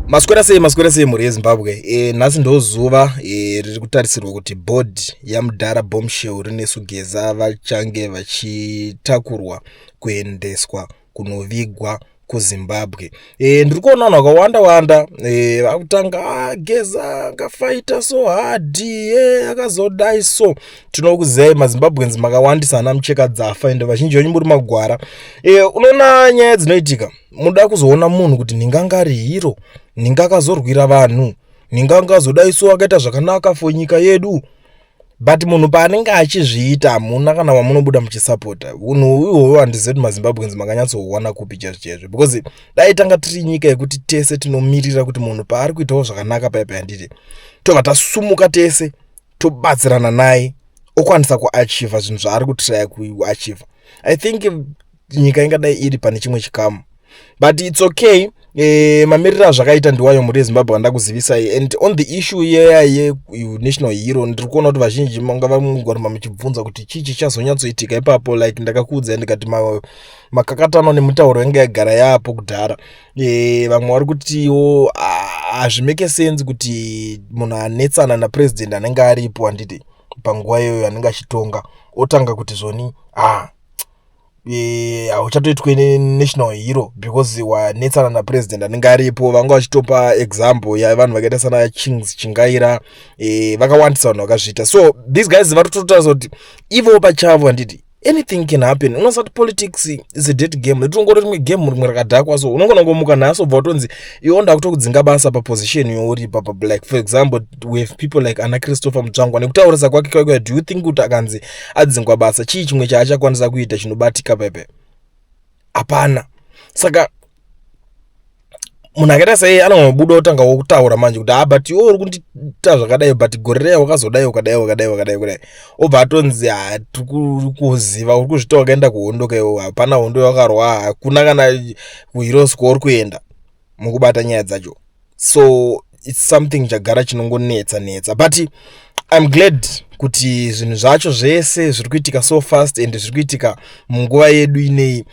Maswera sei, maswera sei, mhuri yeZimbabwe? Nhasi ndo zuva riri kutarisirwa kuti body yamudhara Bombshell Rinesu Geza vachange vachitakurwa kuendeswa kunovigwa kuZimbabwe. Ndiri kuona vanhu vakawanda wanda vakutanga, "Ah, Geza akafaita so hard, akazodai." So tinokuzivai maZimbabweans makawandisa ana mucheka dzafa, ende vazhinji venyu muri magwara. Unoona nyaya dzinoitika, muda kuzoona munhu kuti nhinga ari hero, nhinga akazorwira vanhu, nhinga angazodai so, akaita zvakanaka for nyika yedu, but munhu paanenge achizviita hamuna kana wamunobuda muchisapota. Unhu ihwohwo handizivi kuti maZimbabweans makanyatsohuwana kupi chaizvo chaizvo, because dai tanga tiri nyika yekuti tese tinomirira kuti munhu paari kuitawo zvakanaka paipa, handiti tobva tasumuka tese tobatsirana naye okwanisa kuachieva zvinhu zvaari kutraya kuachieva, I think nyika ingadai iri pane chimwe chikamu. But it's okay. Mamiriro azvakaita ndiwayo, mhuri yeZimbabwe, andakuzivisai. And on the issue yeya yenational hero, ndiri kuona kuti vazhinji manga vamugoramba muchibvunza kuti chii chichazonyatsoitika ipapo. Like ndakakuudzai ndikati makakatano nemutauro yange yagara yapo kudhara. Vamwe vari kutiwo hazvimake sense kuti munhu anetsana napresident anenge aripo, handiti, panguva iyoyo anenge achitonga, otanga kuti zvoni, ah, hauchatoitwe national hero because wanetsana napresident anenge aripo. Vanga vachitopa example yavanhu vakaita sana Chings Chingaira, vakawandisa vanhu vakazviita. So these guys vari kutotaurisa kuti ivo pachavo, handiti, anything can happen. Unoziva kuti politics is a dirty game, ritongori rimwe game rimwe rakadhakwa. So unogona kungomuka nhasi obva watonzi iwo ndakutokudzinga basa paposition youri papa. Like for example, we have people like ana Christopher Mutsvangwa nekutaurisa kwake kwaikwa. Do you think kuti akanzi adzingwa basa, chii chimwe chaachakwanisa kuita chinobatika pepe? Hapana. Saka munhu akaita saiye anongobuda otangawo kutaura manje kuti, "Ah, but iwe uri kundiita zvakadai, but gore reya wakazodai, ukadai, wakadai, wakadai kudai." Obva atonzi, "Ha, tiri kuziva uri kuzvita wakaenda kuhondo kaiwo. Hapana hondo yawakarwa, hakuna kana kuheroes kwauri kuenda." Mukubata nyaya dzacho, so it's something chagara chinongonetsa netsa, but I'm glad kuti zvinhu zvacho zvese zviri kuitika so fast and zviri kuitika munguva yedu inei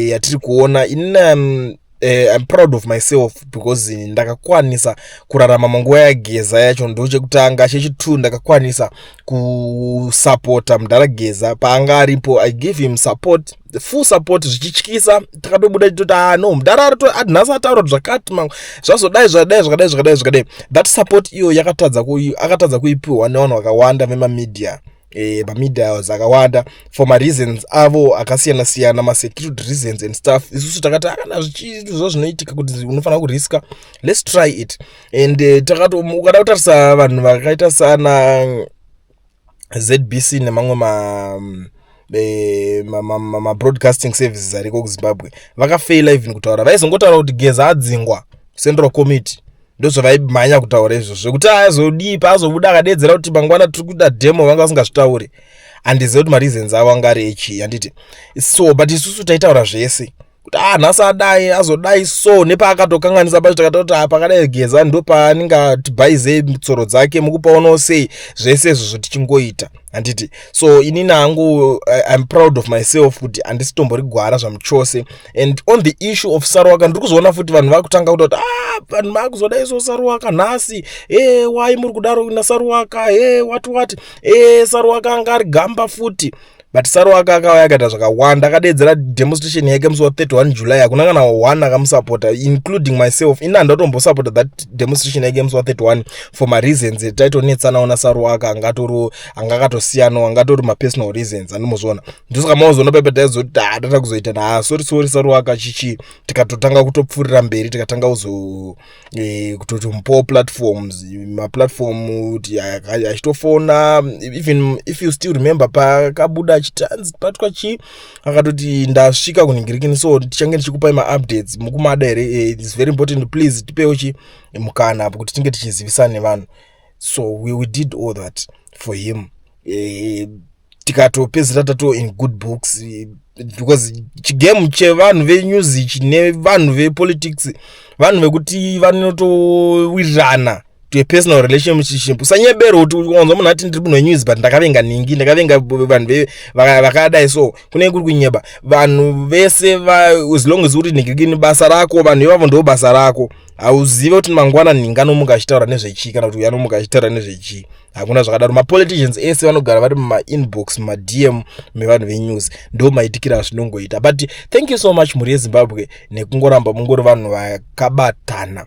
yatiri kuona. Inini I'm proud of myself because ndakakwanisa kurarama munguva yaGeza yacho, ndochekutanga. Chechi2, ndakakwanisa kusapota mudhara Geza paanga aripo. I give him support, full support, zvichityisa. Takatobuda titoti, "Ah, no, mudhara nhasi ataura kuti zvakati, zvazodai, zvadai, zvakadai, zvakadai, zvakadai." That support iyo yakatadza, akatadza kuipiwa nevanhu vakawanda vemamedia, mamedia akawanda, for mareasons avo akasiyana siyana, masecurity reasons and stuff. Isusu takati, akana zvichizvo zvinoitika kuti unofanira kuriska, let's try it. And takati ukada kutarisa vanhu vakaita sana ZBC nemamwe mabroadcasting services ariko kuZimbabwe, vakafeila even kutaura. Vaizongotaura kuti Geza adzingwa Central Committee, ndozvavaimhanya kutaura izvozvo. Zvekuti azodii, paazobuda akadedzera kuti mangwana tiri kuita demo, vanga vasingazvitauri. Handizivi kuti mareasons avo anga ari echii, handiti? So but isusu taitaura zvese kuti, "Ah, nhasi adai, azodai." So nepaakatokanganisa pacho takatoti, "Ah, pakadai Geza ndo paanenge atibhaizei tsoro dzake, mukupaonawo sei?" Zvese izvozvo tichingoita, handiti? So inini hangu I'm proud of myself kuti handisitombori gwara zvamuchose. And on the issue of Saruwaka, ndiri kuzoona futi vanhu vakutanga kutoti, "Ah, vanhu vakuzodai so Saruwaka nhasi, e wai muri kudaro naSaruwaka? E wati wati, e Saruwaka anga ari gamba futi." But Saruwaka akauya akaita zvakawanda, akadedzera demonstration yake musi wa31 July. Hakuna kana one akamusapota, including myself. Ini handatombosapota that demonstration yake musi wa31 for mareasons taitonetsanawo naSaruwaka, angatori anga akatosiyanawo, angatori mapersonal reasons, andimuzviona. Ndosaka mazoona pepe taizoti tata kuzoita na, "Sorry, sorry, Saruwaka," chichi tikatotanga kutopfuurira mberi, tikatanga kuzo kutotomupawo platforms, maplatform kuti achitofona. Even if you still remember, pakabuda achiti anzi patwa chii, akatoti, "Ndasvika kunhingirikini, so tichange ndichikupai maupdates. Mukumada here? It's very important, please tipewo chi mukana apo kuti tinge tichizivisana nevanhu." So we did all that for him. Tikatopedzisira tato in good books, because chigame chevanhu venews ichi nevanhu vepolitics, vanhu vekuti vanotowirirana to a personal relationship. Usanyebero kuti wanzwa munhu ati, "Ndiri munhu wenews, but ndakavenga ningi, ndakavenga vanhu vakadai." So kunenge kuri kunyeba. Vanhu vese, as long as uri ningirikini basa rako, vanhu ivavo ndo basa rako. Hauzive kuti mangwana nhinga anomuka achitaura nezvechii kana kuti uyu anomuka achitaura nezvechii. Hakuna zvakadaro. Mapoliticians ese vanogara vari mumainbox, mumaDM mevanhu venews. Ndo maitikiro azvinongoita. But thank you so much, mhuri yeZimbabwe, nekungoramba mungori vanhu vakabatana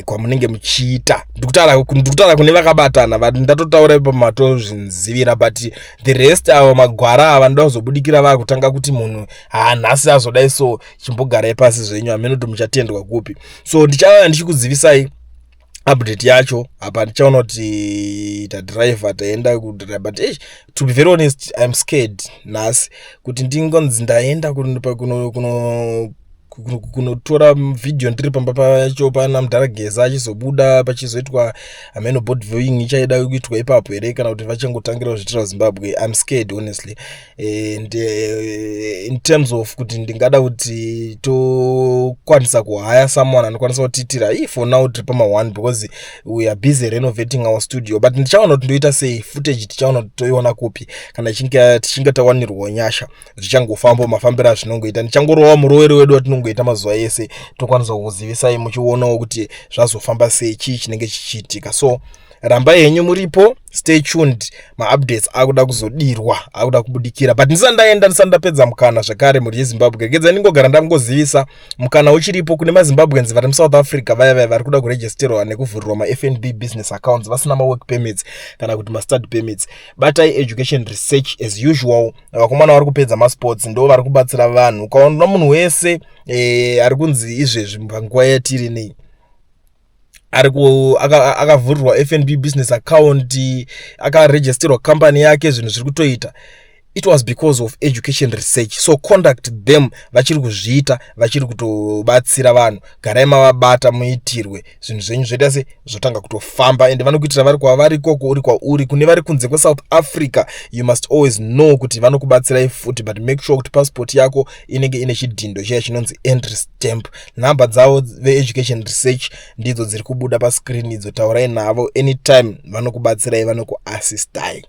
kwamunenge muchiita. Ndikutaura kune vakabatana, ndatotaura ipo matozvinzivira, but the rest, avo magwara ava ndoda kuzobudikira vaakutanga kuti munhu haanhasi azodai. So chimbogarai pasi zvenyu, hamene kuti muchatendwa kupi. So ndichauya ndichikuzivisai update yacho. Apa ndichaona kuti tadhiraivha taenda kudrive, but to be very honest, I'm scared nhasi kuti ndingonzi ndaenda kunotora vhidhiyo ndiri pamba pacho pana mudhara Geza achizobuda, pachizoitwa hameno body viewing ichaida kuitwa ipapo here kana kuti vachangotangira kuzviitira kuZimbabwe. I'm scared, honestly. And in terms of kuti ndingada kuti tokwanisa kuhaya someone anokwanisa kutiitira, for now tiri pama1 because we are busy renovating our studio, but ndichaona kuti ndoita sei footage. Tichaona kuti toiona kupi kana tichinge tawanirwawo nyasha. Zvichangofamba mafambiro azvinongoita. Ndichangorova murovero wedu watinongoita mazuva ese, tokwanisa kukuzivisai muchionawo kuti zvazofamba sei, chii chinenge chichiitika. So rambai henyu muripo, stay tuned. Maupdates akuda kuzodirwa, akuda kubudikira. But ndisati ndaenda, ndisati ndapedza mukana zvakare, mhuri yeZimbabwe, regedzai ndingogara ndangozivisa mukana uchiripo kune maZimbabweans vari muSouth Africa, vaya vaya vari kuda kuregisterwa nekuvhurirwa maFNB business accounts vasina mawork permits kana kuti mastudy permits. Batai Education Research as usual. Vakomana vari kupedza masports, ndo vari kubatsira vanhu. Ukaona munhu wese ari kunzi izvezvi panguva yatiri nei ari akavhurirwa FNB business account, akaregisterwa company yake, zvinhu zviri kutoita, it was because of Education Research. So contact them, vachiri kuzviita, vachiri kutobatsira vanhu. Garai mavabata, muitirwe zvinhu zvenyu zvoita se zvotanga kutofamba, ende vanokuitira vari kwavari ikoko, uri kwauri. Kune vari kunze kweSouth Africa, you must always know kuti vanokubatsirai futi, but make sure kuti passport yako inenge ine chidhindo chiya chinonzi entry stamp. Nhamba dzavo veEducation Research ndidzo dziri kubuda pascreen idzo. Taurai navo anytime, vanokubatsirai, vanokuassistai.